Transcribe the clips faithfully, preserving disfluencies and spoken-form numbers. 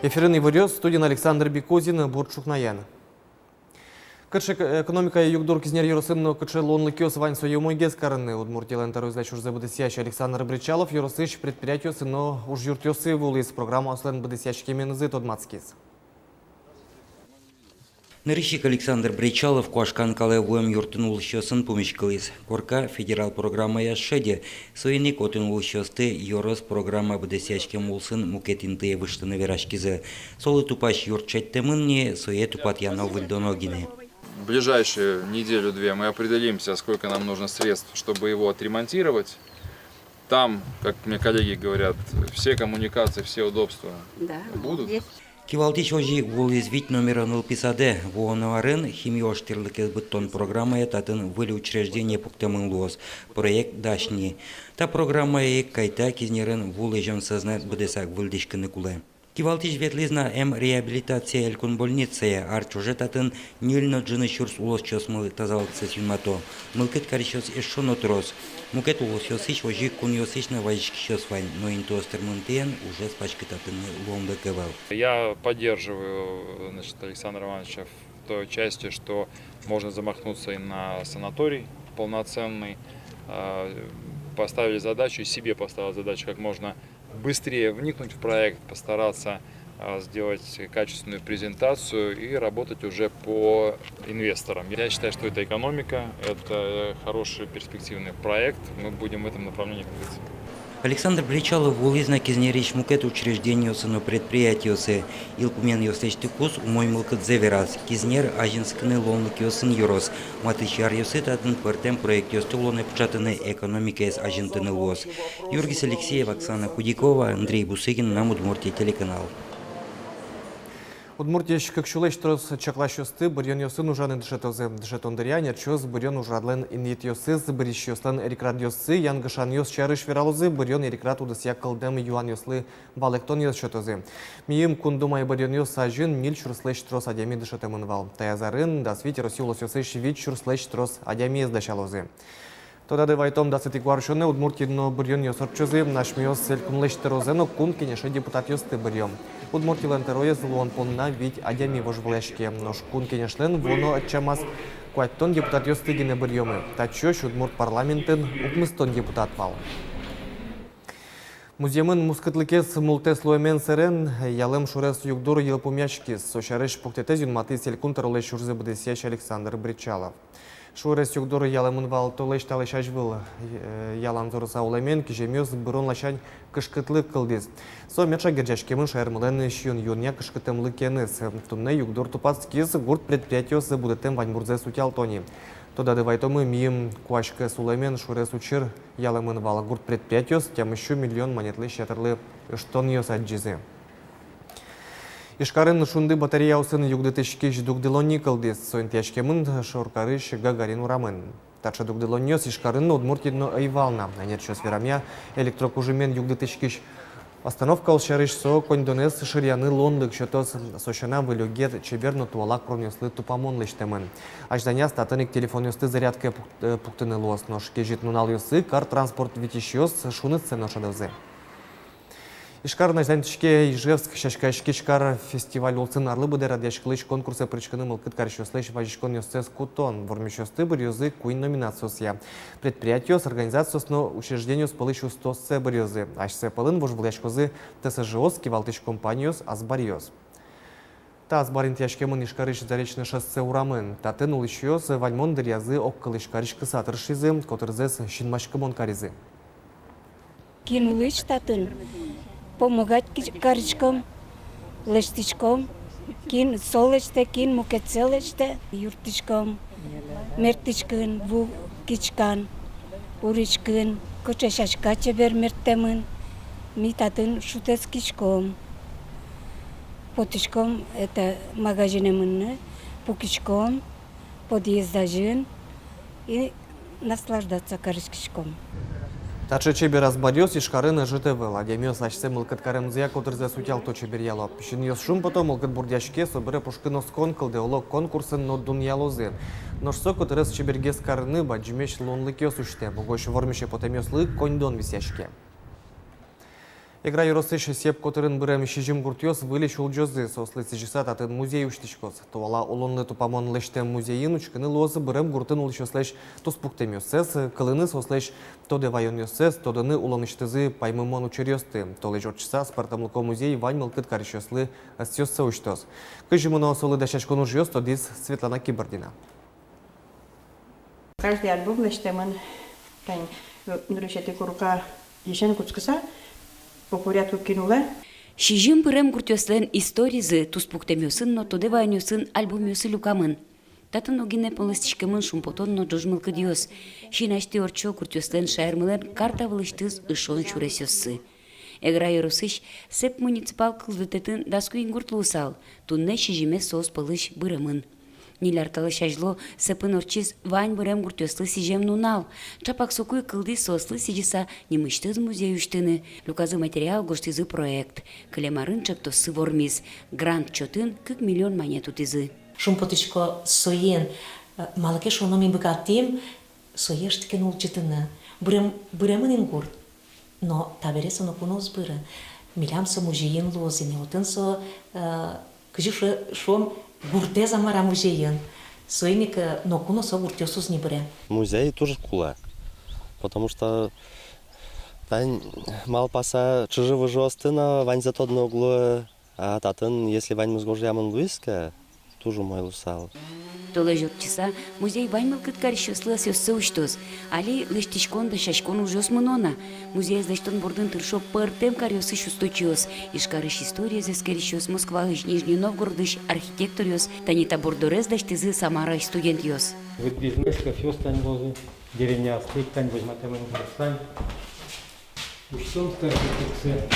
Эфирын иворъёс, студиын Александр Бекузин. Бур ӵукнаен. Кыӵе эк-, экономикая югдур Кизнер ёросын но кыӵе луонлыкъёс вань, сое умойгес карыны. Удмуртилэн тӧроезлэсь ужзэ быдэсъясь Александр Бречалов ёросысь предприятиосы но ужъюртъёсы вуылӥз, программаослэн быдэсъяськеменызы тодматскиз. Нырысь ик Александр Бречалов куашкан калэ вуэм юртын улӥсьёсын пумиськылӥз. Корка федерал программаяз шеде, соин ик отын улӥсьёсты ёрос программа быдэсъяськем улсын мукет интые выжтыны вераськизы. Солы тупась юрт шедьтэмын ни, сое тупатъяно-выльдоно гинэ. В ближайшую неделю-две мы определимся, сколько нам нужно средств, чтобы его отремонтировать. Там, как мне коллеги говорят, все коммуникации, все удобства Да, будут. Есть. Кивалтӥсь озьы ик вуылӥз вить номеро нылпи садэ. Вуоно арын химиос тӥрлыкез быдтон программая татын выль учреждение пуктэмын луоз. Проект дась ни. Та программая ик кайта Кизнерын ву лэзён сӧзнэт быдэсак выльдӥськыны кулэ. Кивалтӥсь ветлӥз на эмреабилитация элькун больницае. Ар ӵоже татын ньыль но ӝыны сюрс улосчиосмылы тазалыксэс юнмато. Мылкыд карисьёс эшшо но трос. Мукет улосъёсысь, озьы ик кунъёсысь но вазиськисьёс вань, но интыос тырмымтэен ужез паськытатыны луонлык ӧвӧл. Я поддерживаю, значит, Александра Ивановича в той части, что можно замахнуться и на санаторий полноценный. А, поставили задачу, и себе поставил задачу как можно быстрее вникнуть в проект, постараться, а, сделать качественную презентацию и работать уже по инвесторам. Я считаю, что это экономика, это хороший перспективный проект. Мы будем в этом направлении двигаться. Александр Бречалов вуылӥз на Кизнерысь мукет учреждениосы но предприятиосы. Йылпумъянъёс лэсьтыкуз умой мылкыдзэ вераз. Кизнер азинскыны луонлыкъёсын ёрос. Матысь аръёсы татын пӧртэм проектъёсты улонэ пыӵатыны, экономикаез азинтыны луоз. Юргис Алексеев, Оксана Худякова, Андрей Бусыгин, «Мынам Удмуртие» телеканал. Удмуртиысь кык сюлэсь трос чакласьёсты быръёнъёсын ужаны дышетозы. Дышетон дыръя ӧнерчиос быръён ужрадлэн инъетъёсыз, бырисьёслэн эрикрадъёссы, янгышанъёс сярысь вералозы, быръён эрикрад удысъя кылдэм юанъёслы валэктонъёс сётозы. Миым Кун Думае быръёнъёс азьын ньыль сюрслэсь трос адями дышетэмын вал. Таяз арын дас вить Россия улосъёсысь вить сюрслэсь трос адямиез дасялозы. Тодады вайтом, дасэтӥ куарусёнэ Удмуртиын но быръёнъёс ортчозы. Асьмеос Элькунлэсь тӧрозэ но Кун Кенеше депутатъёсты быръём. Удмуртилэн тӧроез луон понна вить адями вожвылъяське. Нош Кун Кенешлэн вуоно ӧтчамаз куатьтон депутатъёсты гинэ быръёмы. Татчозь удмурт парламентын укмыстон депутат вал. Музъемын мускытлыкез мултэс луэмен сэрен ялэм шурес югдур йылпумъяськиз. Со сярысь пуктэтэз юнматӥз Элькун тӧролэсь ужзэ быдэсъясь Александр Бречалов. Шурес югдур ялэмын вал толэзь талэсь азьвыл. Э, ялан зорыса улэмен киземъёс бырон ласянь кышкытлык кылдӥз. Со меӵак герӟаськемын шаермылэн сиён-юонъя кышкыттэмлыкеныз. Туннэ югдур тупатскиз, гурт предприятиос будэтэм ваньбурзэс утялто ни. Тодады вайтомы, миым куаське сулэмен шурес учыр ялэмын вал. Гурт предприятиос тямыссю миллион манетлэсь ятырлы ыштонъёс адӟизы. Ижкарын шунды батареяосын югдытӥськись дугдылонни кылдӥз. Со интыяськемын шоркарысь Гагарин урамын. Таӵе дугдылонниос Ижкарын но, Удмуртиын но ӧй вал на. Ӧнерчиос верамъя, электрокужымен югдытӥськись остановкаос сярысь со коньдонэз шыръяны луонлык сётоз. Со сяна, выль огез чебер но туала куронъёслы тупамон лэсьтэмын. Азьланяз татын ик телефонъёсты зарядкае пук-, э, пуктыны луоз. Нош кезьыт нуналъёсы кар транспорт витисьёс шунытсэ но шӧдозы. Ижкарын азьланьтӥське «Ижевск сяськаяськись кар» фестиваль улсын арлы быдэ радъяськылӥсь конкурсэ пыриськыны мылкыд карисьёслэсь вазиськонъёссэс кутон. Вормисьёсты быръёзы куинь номинациосъя. Предприятиос, организациос но учреждениос пӧлысь устоссэ быръёзы. Асьсэ пӧлын вожвылъяськозы ТСЖ-ос, кивалтӥсь компаниос, азбаръёс. Та азбар интыяськемын Ижкарысь Заречное шоссе урамын. Татын улӥсьёс ваньмон дыръязы огкылысь кариськыса тыршизы, котырзэс синмаськымон каризы. Кин улӥсь татын, помогать ки-, кариськом, лэсьтӥськом, кин со лэсьтэ, кин мукетсэ лэсьтэ, юрттӥськом, мерттӥськын, ву киськан, уриськын, кыӵе сяська чебер мерттэмын, ми татын шутэтскиськом. Потӥськом, это, магазинэ мыныны, пукиськом подъезд азьын и наслаждаться кариськиськом. Таӵе чебер азбаръёс Ижкарын ӧжыт ӧвӧл. Адямиос асьсэ мылкыд каремзыя котырзэс утялто, чеберъяло. Песянайёс шумпото, мылкыд бурдъяське, собере пушкын оскон кылдэ, оло, конкурсын но дунъялозы. Нош со котырез чебергес карыны бадӟымесь луонлыкъёс усьтэ. Угось вормисе потэмъёслы коньдон висъяське. Эгра ёросысь Сеп котырын бырем сизьым гуртъёс выльысь улӟозы, соослы сӥзьыса татын музей усьтӥськоз. Туала улонлы тупамон лэсьтэм музейын учкыны луоз бырем гуртын улӥсьёслэсь туспуктэмъёссэс, кылыны соослэсь тодэ ваёнъёссэс, тодыны улонысьтызы паймымон учыръёсты. Толэзь ортчыса аспӧртэмлыко музей вань мылкыд карисьёслы ӧсъёссэ усьтоз. Кызьы мыно солы дасяськон ужъёс, тодӥз Светлана Кибардина. Каждый альбом лэсьтэмын, тань, э, нырысетӥ курка дӥсен кутскыса, по порядку кин улэ. Сизьым бырем гуртъёслэн историзы туспуктэмъёсын но тодэ ваёнъёсын альбомъёсы люкамын. Татын огинэ понлэсьтӥськемын шумпотон но ӝож мылкыдъёс. Син асьтэ ортчо гуртъёслэн шаермылэн карта вылысьтыз ышон сюресъёссы. Эгра ёросысь Сеп муниципал кылдытэтын дас куинь гурт луысал, туннэ сизьымез соос пӧлысь быремын. Ньыль ар талэсь азьло Сепын ортчиз вань бырем гуртъёслы сӥзем нунал. Чапак соку ик кылдӥз соослы сӥзьыса нимысьтыз музей усьтыны. Люказы материал, гожтӥзы проект. Кылем арын ӵектоссы вормиз. Грант чотын кык миллион манет утӥзы. Шумпотӥсько соин, э, малы ке шуоно ми быгатӥм сое ӧжытке но улӟытыны. Бырем-, быремын ини гурт, но табере со ноку но уз быры. Милям со музейын луоз ини, отын со, э, кызьы шуо-, шуом, гуртэз-а, мар-а, музейын. Соин ик, э, ноку но со гуртъёс уз ни быре. Музей туж кулэ, потому что тань малпаса чыжы-выжыосты но ваньзэ тодыны уг луы. А татын, если ваньмыз гожъямын луиз ке, туж умой луысал. Толэзь ортчыса музей вань мылкыд карисьёслы ӧсъёссэ усьтоз. Али лэсьтӥськон, дасяськон ужъёс мыно на. Музеез лэсьтон бордын тыршо пӧртэм каръёсысь усточиос: Ижкарысь историез эскерисьёс, Москваысь, Нижний Новгородысь архитекторъёс, тани та борддорез лэсьтӥзы Самараысь студентъёс. Выдвижной шкафъёс тань луозы, деревняосты ик тань возьматэмын, тань. Усьтом старшекурсэ.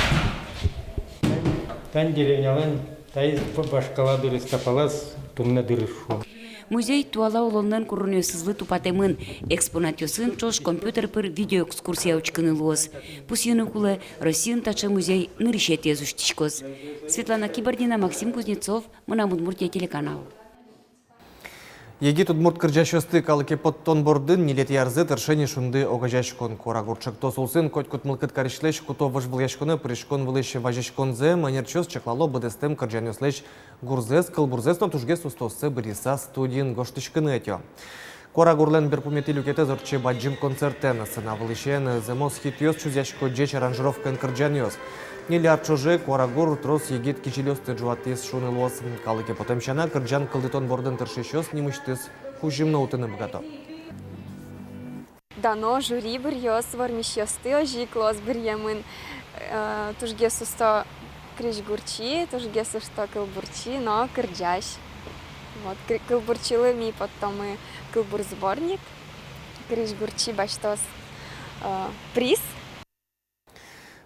Тань деревнялэн, таиз вашкала дырыз, та палаз туннэ дырыз, шуом. Музей туала улонлэн куронъёсызлы тупатэмын. Экспонатъёсын ӵош компьютер пыр видеоэкскурсия учкыны луоз. Пусйыны кулэ, Россиын таӵе музей нырысетӥез усьтӥськоз. Светлана Кибардина, Максим Кузнецов, «Мынам Удмуртие» телеканал. Егит удмурт кырӟасьёсты калыке поттон бордын ньылетӥ арзэ тырше «Ни шунды» огазеяськон. «Куарагур» ӵектос улсын котькуд мылкыд карисьлэсь куто вожвылъяськонэ пыриськон вылысь вазиськонзэ. Ӧнерчиос чаклало быдэстэм кырӟанъёслэсь гурзэс, кылбурзэс но тужгес устооссэ бырйыса студиын гожтӥськыны ӧтё. «Куарагурлэн» берпуметӥ люкетэз ортче бадӟым концертэн. Сцена вылысен зэмос хитъёс чузъясько ӟеч аранжировкаен кырӟанъёс. Ньыль ар ӵоже «Куарагур» трос егит кизилиосты ӝуатӥз шуыны луоз. Калыке потэм сяна, кырӟан кылдытон бордын тыршисьёс нимысьтыз кузьым но утыны быгато. Дано жюри быръёз, вормисьёсты озьы ик луоз быръемын, э, тужгес усто крезьгурчи, тужгес усто кылбурчи но кырӟась. Вот, кы-, кылбурчилы ми поттомы кылбур сборник, крезьгурчи басьтоз, э, приз.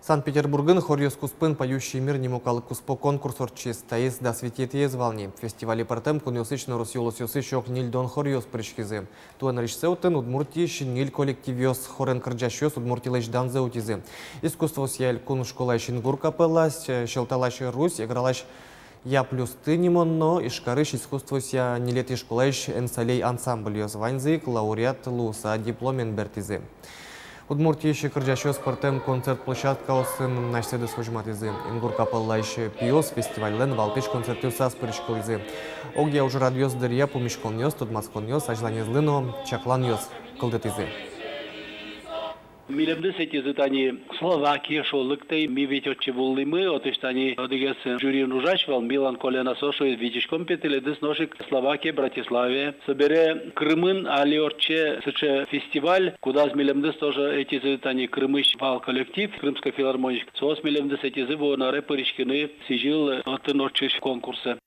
Санкт-Петербургын хоръёс куспын «Поющий мир» нимо калык куспо конкурс ортчиз. Таиз дас витетӥез вал ни. Фестивале пӧртэм кунъёсысь но Россия улосъёсысь ог ньыльдон хоръёс пыриськизы. Туэ нырысьсэ отын Удмуртиысь ньыль коллективъёс. Хорен кырӟасьёс Удмуртилэсь данзэ утизы. Искусствоосъя элькун школаысь «Ингур» капеллаос, Сьӧлталась «Русь», Эгралась «Я плюс ты» нимо но Ижкарысь искусствоосъя ньылетӥ школаысь «Энсалей» ансамбльёс. Ваньзы ик лауреат луыса дипломен бертӥзы. Удмуртиысь кырӟасьёс пӧртэм концерт площадкаосын асьсэдыз возьматӥзы. «Ингур» капеллаысь пиос фестивальлэн валтӥсь концертъёсаз пыриськылӥзы. Огъя ужрадъёс дыръя пумиськонъёс, тодматсконъёс, азьланезлы но чакланъёс кылдытӥзы. Милемды сётӥзы тани Словакие, шуо, лыктэ, ми ведь отчы вуылӥмы, отысь тани одӥгез жюриын ужась вал, Милан Колена, со шуиз: витиськом пе тӥледыз нош ик Словакие, Братиславе. Собере Крымын али ортче сыӵе фестиваль, кудаз милемдыз тоже ӧтизы, тани Крымысь вал коллектив, Крымской филармониысь. Соос милемдыз ӧтизы вуоно аре пыриськыны сӥзьыл отын ортчись конкурсэ.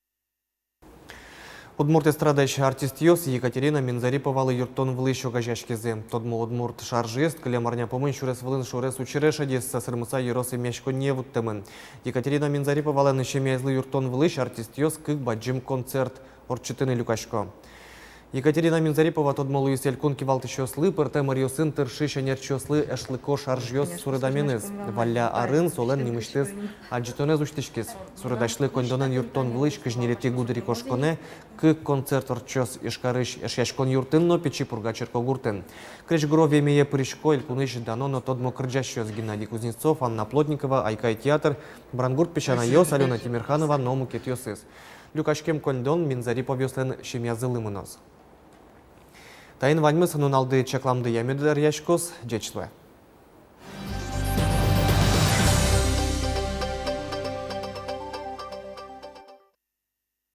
Удмурт эстрадаысь артистъёс Екатерина Минзариповалы юрттон вылысь огазеяськизы. Тодмо удмурт шаржыез кылем арня пумын сюрес вылын шуэрес учыре шедиз, сӧсырмыса ёрос эмъяськонние вуттэмын. Екатерина Минзариповалэн семьяезлы юрттон вылысь артистъёс кык бадӟым концерт ортчытыны люкасько. Екатерина Минзарипова тодмо луиз элькун кивалтӥсьёслы, пӧртэм ӧръёсын тыршись ӧнерчиослы эшлыко шаржъёс суредаменыз. Валля арын солэн нимысьтыз адӟытонэз усьтӥськиз. Суредасьлы коньдонэн юрттон вылысь кызь ньылетӥ гудырикошконэ кык концерт ортчоз Ижкарысь Эшъяськон юртын но Пичи Пурга черкогуртын. Крезьгуро вемее пырисько элькунысь дано но тодмо кырӟасьёс Геннадий Кузнецов, Анна Плотникова, «Айкай» театр, «Брангурт песянайёс», Алёна Тимерханова но мукетъёсыз. Люкаськем коньдон Минзариповъёслэн семьязылы мыноз. Таин ваньмыз. Нуналды чакламдыя мед вордскоз. Ӟеч луэ.